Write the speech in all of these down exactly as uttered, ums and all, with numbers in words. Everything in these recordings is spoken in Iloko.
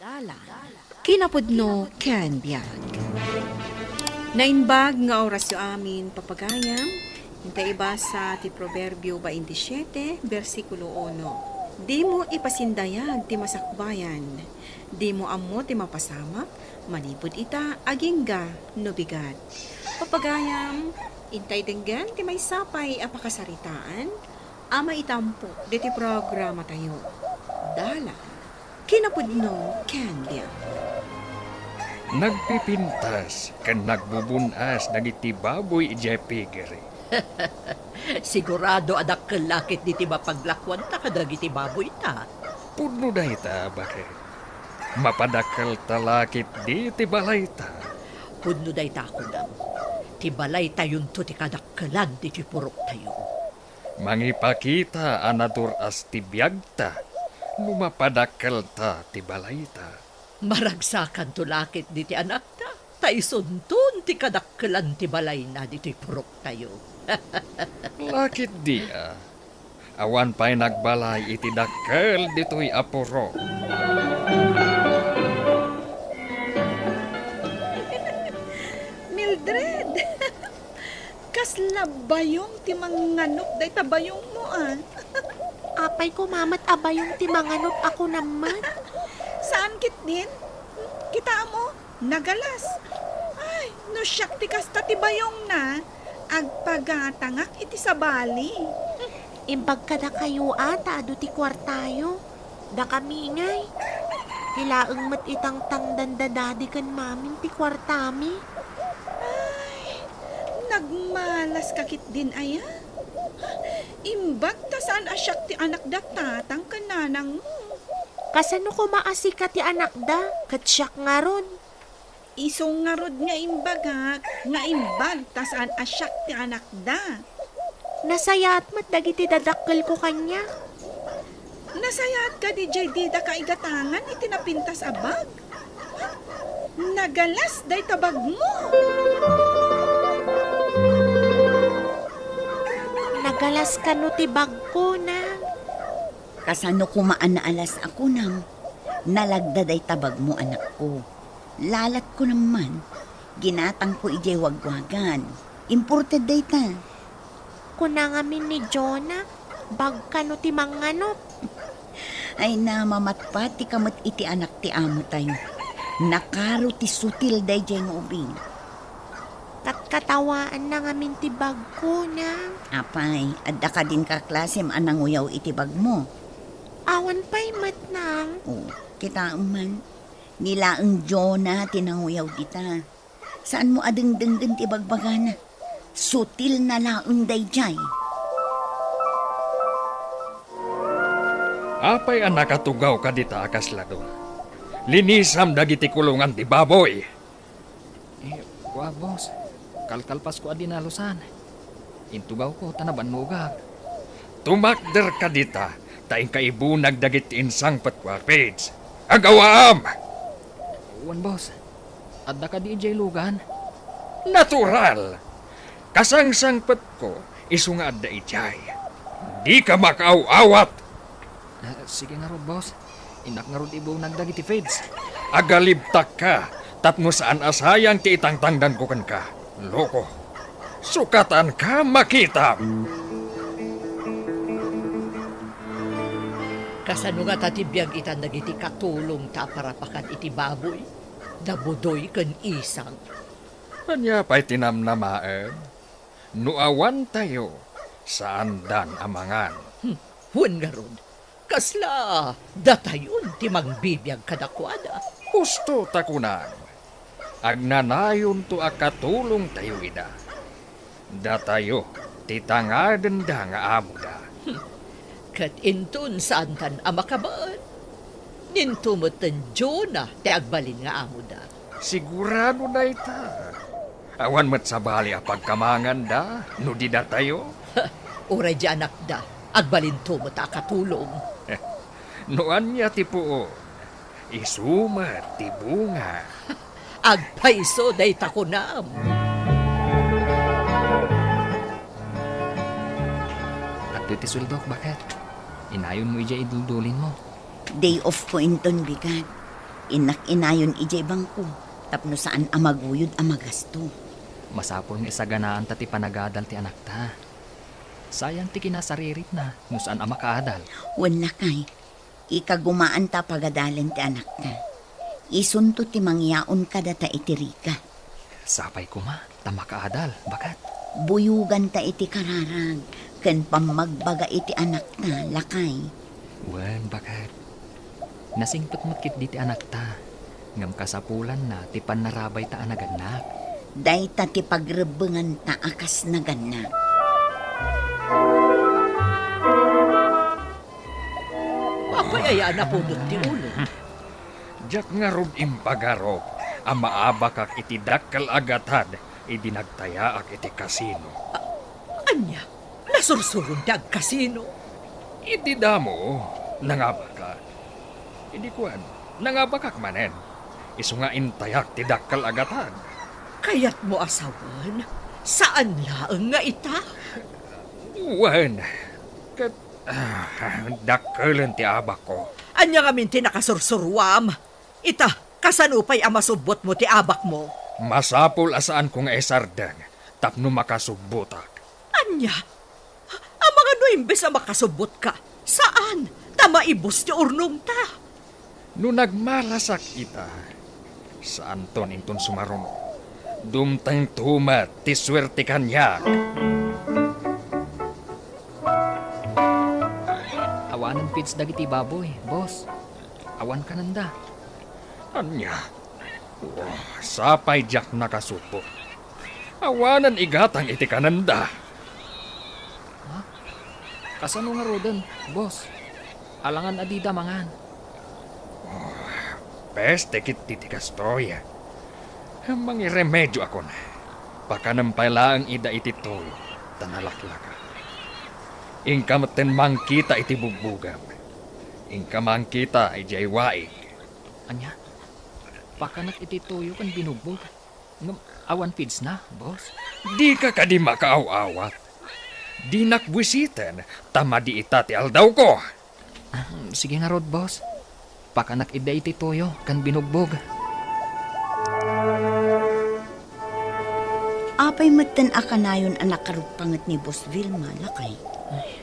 Dalan, kinapudno ken biag. Naimbag nga orasyo amin, papagayam. Inta ibasa ti Proverbio baintisiete, bersikulo uno. Dimo ipasindayag ti masakbayan. Dimo ammo ti mapasamak, manipud ita, agingga no bigat. Papagayam, intay denggen ti maysa pay a pakasaritaan a maitampo diti programatayo. Dalan, kinapudno ken biag. Nagpipintas ken nagbubun-as dagiti baboy idiay piggery. Sigurado a dakkel la ketdi ti mapaglakuanta kadagiti baboyta. Pudno dayta, baket. Mapadakkelta la ketdi ti balayta. Pudno dayta, kunam. Ti balaytayonto ti kadakkelan ditoy puroktayo. Mangipakita a nadur-as ti biagta no mapadakkelta ti balayta. Maragsakanto la ketdi ti anakta, ta isunton ti kadakkelan ti balayna ditoy puroktayo. La ketdi a, awan pay nagbalay iti dakkel ditoy a purok. Mildred! Kasla bayong ti manganop dayta bayongmo, a. Apay koma met a bayong ti manganop a kunam met? Saan ketdin? Kitaem, nagalas. Ay, no siak ti kasta ti bayongna, agpagatangak iti sabali. Imbag kadakayo a ta adu ti kuartayo. Dakami ngay. Ti laeng met itangtangdan da Daddy ken Mommy ti kuartami. Ay, nagmalaska ketdin aya? Imbag ta saan a siak ti anakda tatang ken nanangmo. Kasano koma a sika ti anakda, ket siak ngarud? Isu ngarud nga imbagak nga imbag ta saan a siak ti anakda. Nasayaat met dagiti dadakkelko kaniak. Nasayaat kadi diay dida kaigatangan iti napintas a bag? Nagalas dayta bagmo! Nagalas kano ti bagko, Nang? Kasano koma a naalas a kunam? Nalagda dayta bagmo, anakko. Lalatko naman, ginatangko idiay wagwagan. Imported dayta. Kuna ngamin ni Jonah, bag kano ti manganop. Ay, namamatpatika met iti anak ti amotayo. Nakaro ti sutil daydiay nga ubing. Katkatawaanna ngamin ti bagko, Nang. Apay, adda kadin kaklasem a nanguyaw iti bagmo? Awan pay met, Nang. O, kitaem man. Ni laeng Jonah ti nanguyaw dita. Saanmo a dengdenggen ti bagbagana. Sutilna laeng daydiay. Apay a nakatugawka dita a kasla dua? Linisam dagiti kulongan ti baboy. Eh, wa, boss. Kalkalpasko a dinalusan. Intugawko ta nabannogak. Tumakderka dita, ta inka ibunag dagiti insangpetko a feeds. Agawaam! Wen, boss. Adda kadi idiay lugan? Natural! Kasangsangpetko, isu nga adda idiay. Dika makaaw-awat! Ah, sige ngarud, boss. Innak ngarud ibunag dagiti feeds. Agalibtakka, tapno saan a sayang ti itangtangdanko kenka. Loko. Sukatanka, makitam! Kasano ngata ti biag itan dagiti katulongta a parapakan iti baboy, da Budoy ken Isang? Ania pay ti namnamaem? No awantayo, saandan a mangan. Hmm, wen ngarud, kasla datayon ti mangbibiag kadakuada? Husto ta kunam, agnanayonto a katulongtayo ida. Datayo ti tangadenda nga amoda. Hmm, ket inton saantan a makabaen, ninto met ten Jonah ti agbalin nga amoda. Sigurado dayta. Awan met sabali a pagkamanganda no di datayo. Uray di anakda, agbalinto met a katulong. No ania ti puon, isu met ti bunga. Agpayso dayta kunam. Adtoy ti sueldok, baket. Inayonmo idiay iduldulinmo. Day off ko inton, bigat. Innak inayon idiay bangko tapno saan a maguyod a magasto. Masapul nga isaganaanta ti panagadal ti anakta. Sayang ti kinasariritna no saan a makaadal. Wen, lakay, ikagumaanta a pagadalen ti anakta. Isunto ti mangyaon kadata iti rigat. Sapay koma ta makaadal, baket. Buyoganta iti kararag ken pammagbaga iti anakta, lakay. Wen, baket. Nasingpet met ketdi ti anakta, ngem kasapulanna ti pannarabayta a nagannak. Dayta ti pagrebbenganta a kas nagannak. Apay aya a napudot ti ulo? Diak ngarud impagarok a maabakak iti dakkel a gatad idi nagtayaak iti kasino. A-, ania? Nasursurom ti agkasino? Idi damo, nangabakak. Idi kuan, nangabakak manen. Isu nga intayak ti dakkel a gatad. Kayatmo a sawen, saan laeng nga ita? Wen, ket, ah, dakkelen ti abakko. Ania ngamin ti nakasursuruam? Ita, kasano pay a masubbotmo ti abakmo? Masapul a saanko nga isardeng tapno makasubbotak. Ania? Amangan no imbes a makasubbotka, saan, ta maibus ti urnongta. No nagmalasak ita, saanton inton sumaruno. Dumtengto met ti suerte kaniak. Awanen feeds dagiti baboy, boss. Awan kanenda. Ania? Oh, sapay diak nakasubbot. Awanen igatang iti kanenda. Ha? Kasano ngaruden, boss? Alangan a dida mangan. Oh, peste ketdi ti kastoy. Mangiremedioakon. Pakanem pay laeng ida iti toyo, ta nalaklaka. Inka metten mangkita iti bugbugam. Inka mangkita idiay waig. Ania? Pakanak iti toyo ken binugbog. Ngem awan feedsna, boss? Dika kadi makaaw-awat? Dinak buisiten, ta madi ita ti aldawko. Ah, sige ngarud, boss. Pakanak ida iti toyo ken binugbog. Apay metten a kanayon a nakaruppanget ni Boss Vilma, lakay? Ay,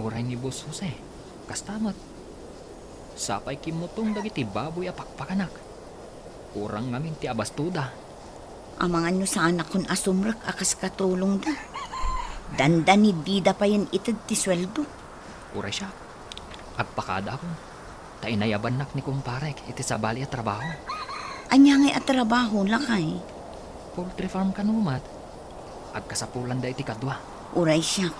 uray ni Boss Jose, kasta met. Sapay kimmutong dagiti baboy a pakpakanak. Kurang ngamin ti abastoda. Amangan no saanakon a sumrek a kas katulongda. Dandani dida payen ited ti sueldo. Uray siak, agpakadaakon, ta inayabannak ni kumparek iti sabali a trabaho. Ania ngay a trabaho, lakay? Poultry farm kano met. Agkasapulanda iti kadua. Uray siak.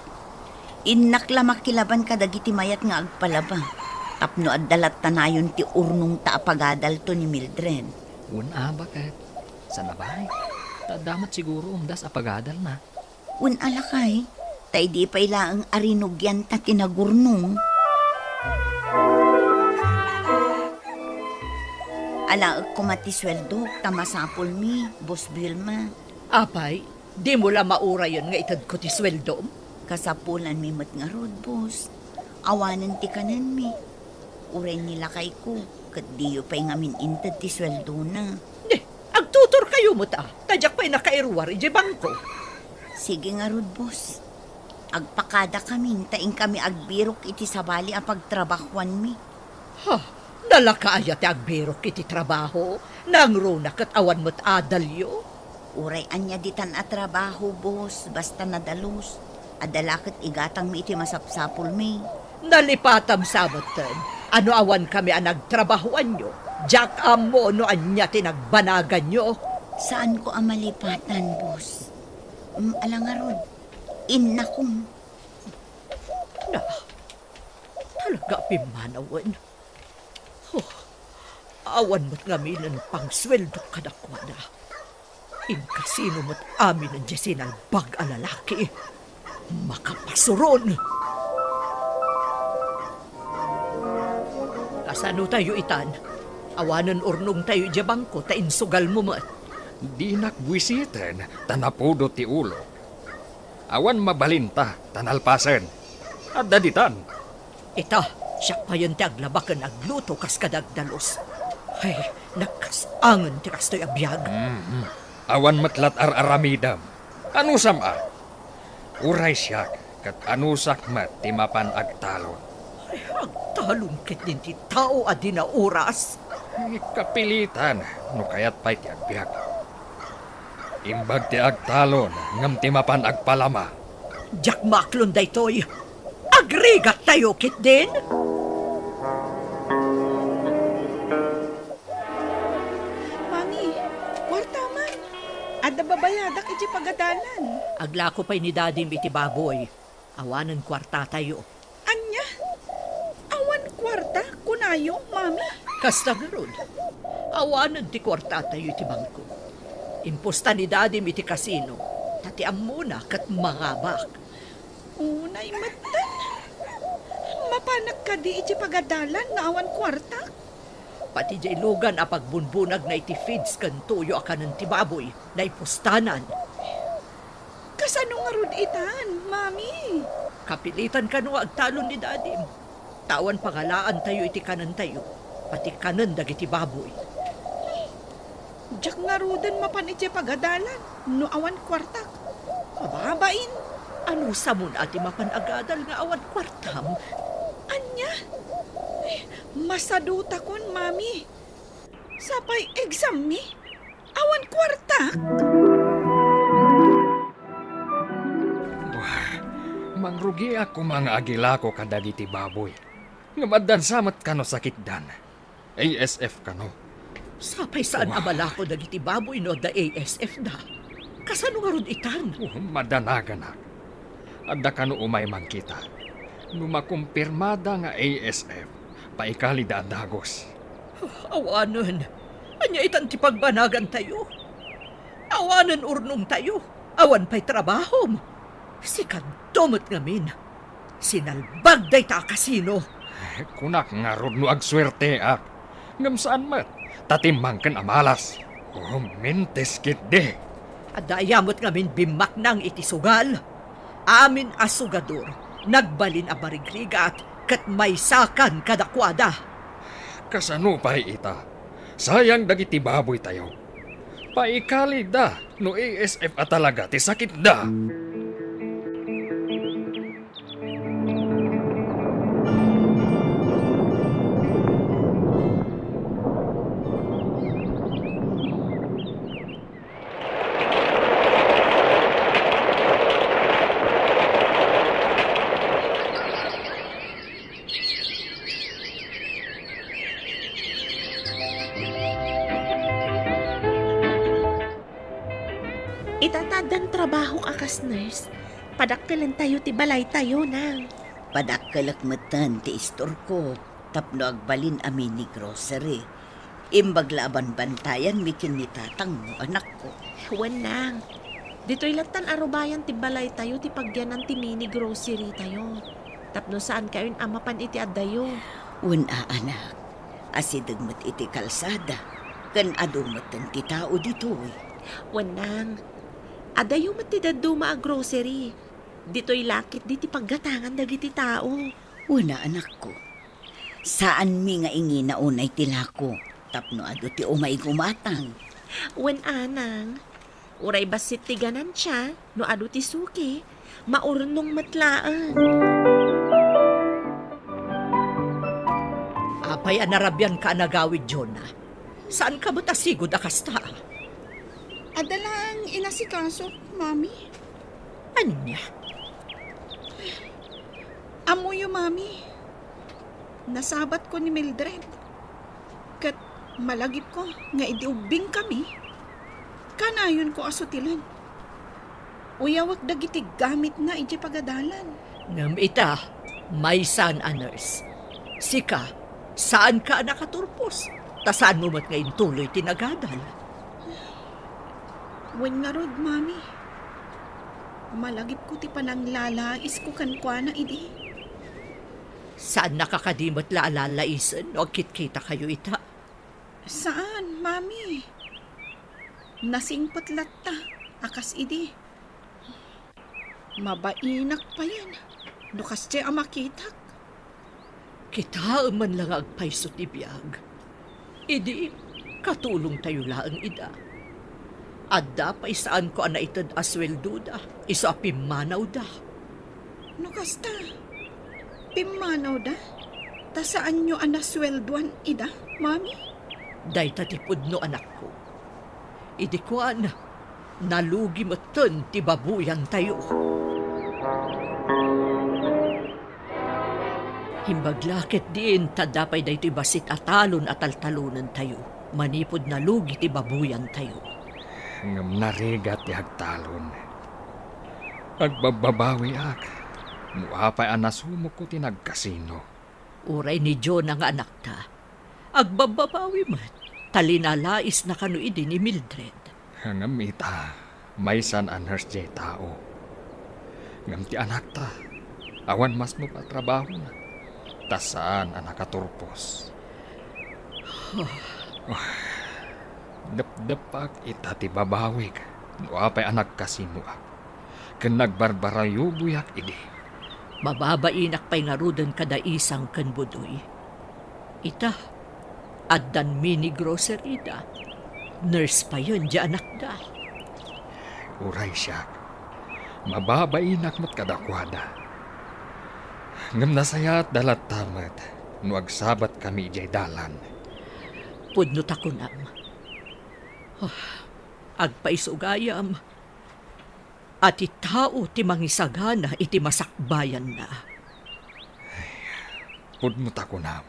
Innak la makilaban kadagiti mayat nga agpalaba. Tapno adda latta nayon ti urnongta a pagadalto ni Mildred. Wen a, baket. Saan a bahay. Ta adda met siguro umdas a pagadalna. Wen a, lakay. Ta idi pay laeng a rinugianta ti nagurnong. Alaek koma ti sueldok ta masapulmi, Boss Vilma. Apay, dimo la maurayen nga itedko ti sueldom? Kasapulanmi met ngarud, boss. Awanen ti kanenmi. Uray ni lakayko, ket diyo pay ngamin inted ti sueldona. Ne, agtutorkayo met a, ta diak pay nakairuar idiay bangko. Sige ngarud, boss. Agpakadakamin ta inkami agbirok iti sabali a pagtrabahoanmi. Ha, nalaka aya ti agbirok iti trabaho? Nangruna ket awan met adalyo? Uray ania ditan a trabaho, boss, basta nadalus. Adda la ket igatangmi iti masapsapulmi. Nalipatam sa metten. Ano awan kami a nagtrabahoanyo? Diak ammo no ania ti nagbanaganyo. Saanko a malipatan, boss. Mm, ala ngarud. Innakon. Na, talaga a pimmanawen. Oh, awan met ngaminen pangsueldo kadakuada. Inkasino met aminen diay sinalbag a lalaki. Makapasuron! Kasano tayo itan? Awanen urnongtayo idiay bangko ta insugalmo met. Dinak buisiten ta napudot ti ulok. Awan mabalinta ta nalpasen. Adda ditan. Ita, siak payen ti aglaba ken agluto kas kadagdalus. Ay, nagkasangen ti kastoy a biag. Mhm. Awan met lat ar-aramidem. Anusam a? Uray siak, ket anusak met ti mapan agtalon. Ay, agtalon ketdin ti tao a di nauras. Ay, kapilitan, no kayat pay ti agbiag. Imbag ti agtalon, ngem ti mapan agpalama. Diak maaklon daytoy. Agrigattayo ketdin? Mami, kuarta man. Adda babayadak iti pagadalan. Aglako pay ni Dadim iti baboy. Awanen kuartatayo. Ania? Awan kuarta, kunayo, Mami? Kasta ngarud. Awanen ti kuartatayo iti bangko. Impusta ni Dadim iti kasino, ta ti ammona ket mangabak. Unay metten. Mapanak kadi iti pagadalan nga awan kuartak? Pati diay lugan a pagbunbunagna iti feeds ken toyo a kanen ti baboy, naipustanan. Kasano ngarud itan, Mami? Kapilitan kano nga agtalon ni Dadim. Ta awan pangalaantayo iti kanentayo, pati kanen dagiti baboy. Diak ngaruden mapan iti pagadalan no awan kuartak. Mababain. Anusamon a ti mapan agadal nga awan kuartam? Ania? Ay, masadutakon, Mami. Sapay exam mi? Awan kuartak? Wah, mangrugiak koma nga agilako kadagiti baboy. Ngem addansa met kano sakitdan. A S F kano. Sapay saan a Wah. malako dagiti baboy no adda A S F da. Kasano ngarud itan? Oh, madanaganak. Adda kano umay mangkita. No makumpirmada nga A S F, paikalida a dagus. Awanen. Ania itan ti pagbanagantayo? Awanen urnongtayo. Awan pay trabahom. Sikadto met ngamin. Sinalbag dayta a kasino. Kunak ngarud no agsuerteak. Ngem saan met, ta timmangken a malas. Oh, mintis ketdi. Adda aya met ngamin bimmaknang iti sugal. Amin a sugador, nagbalin a marigrigat ket maysakan kadakuada. Kasano pay ita? Sayang dagiti baboytayo. Paikalida no A S F a talaga ti sakitda. Ita ta addan trabahok a kas nurse, padakkelentayo ti balaytayo, nang. Padakkelek metten ti istorko tapno agbalin a mini grocery. Imbag la a banbantayanmi ken ni tatangmo, anakko. Wen, nang. Ditoy lattan a rubayan ti balaytayo ti pagyanan ti mini grocery-tayo. Tapno saankayon a mapan iti addayo. Wen a, anak. Asideg met iti kalsada, ken adu metten ti tao ditoy. Wen, nang. Addayo met ti dadduma a grocery. Ditoy la ketdi ti paggatangan dagiti tao. Wen a, anakko. Saanmi nga ingina unay ti lako tapno adu ti umay gumatang. Wen a, nang. Uray bassit ti ganansia, no adu ti suki, maurnong met laeng. Apay a narabianka a nagawid, Jonah? Saanka met a sigud a kasta? Adda laeng inasikasok, Mami. Ania? Ammoyo, Mami. Nasabatko ni Mildred. Ket malagipko nga idi ubbingkami, kanayonko a sutilen. Uyawek dagiti gamitna idiay pagadalan. Ngem ita, maysan a nurse. Sika, saanka a nakaturpos, ta saanmo met nga intuloy ti nagadal. Wen ngarud, Mami. Malagipko ti pananglalaisko kenkuana idi. Saannaka kadi met la a lalaisen no agkitkitakayo ita? Saan, Mami. Nasingpet latta a kas idi. Mabainak payen no kasdiay a makitak. Kitaem man la nga agpayso ti biag. Idi, katulongtayo laeng ida. Adda pay saanko a naited a sueldoda, isu a pimmanawda. No kasta, pimmanawda? Ta saanyo a nasueldoan ida, Mami? Dayta ti pudno, anakko. Idi kuan, nalugi metten ti babuyantayo. Imbag la ketdin ta adda pay daytoy bassit a talon a taltalonentayo manipud nalugi ti babuyantayo. Ngem narigat ti agtalon. Agbabbabawiak no apay a nasumokko ti nagkasino. Uray ni Jonah nga anakta, agbabbabawi met, ta linalaisna kano idi ni Mildred. Ngem ita, maysan a nurse diay tao. Ngem ti anakta, awan masnop a trabahona, ta saan a nakaturpos. Oh, depdeppak ita ti babawik no apay a nagkasinoak ken nagbarbarayuboyak idi. Mababainak pay ngaruden kada Isang ken Budoy. Ita, addan mini grocery da. Nurse payen diay anakda. Uray siak, mababainak met kadakuada. Ngem nasayaatda latta met no agsabatkami idiay dalan. Pudno ta kunam. Oh, agpaiso gayam a ti tao ti mangisagana iti masakbayanna. Pudno ta kunam,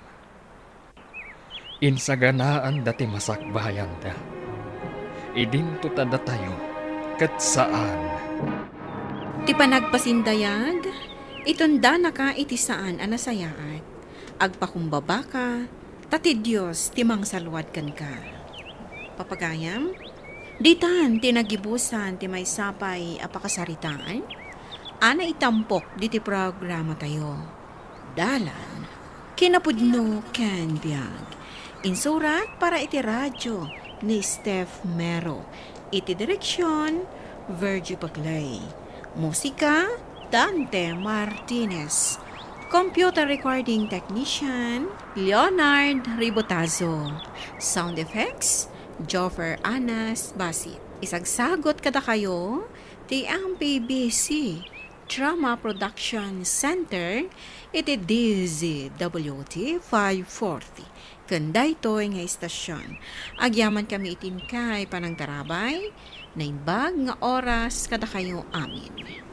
insaganaanda ti masakbayanda. Idinto ta datayo ket saan. Ti panagpasindayag, itundanaka iti saan a nasayaat. Agpakumbabaka, ta ti Dios ti mangsalluad kenka. Papagayam, ditan ti nagibusan ti maysa pay a pakasaritaan a naitampok diti programatayo. Dalan, kinapudno ken biag. Insurat para iti radio ni Steph Mero. Iti direksion, Virgie Paclay. Musika, Dante Martinez. Computer recording technician, Leonard Ribotazo. Sound effects, Joffer Anas Basit. Isagsagot kadakayo ti M P B C Drama Production Center iti D Z W T five forty. Ken daytoy nga istasyon, agyamankami iti inkay panangtarabay, naimbag nga oras kadakayo amin.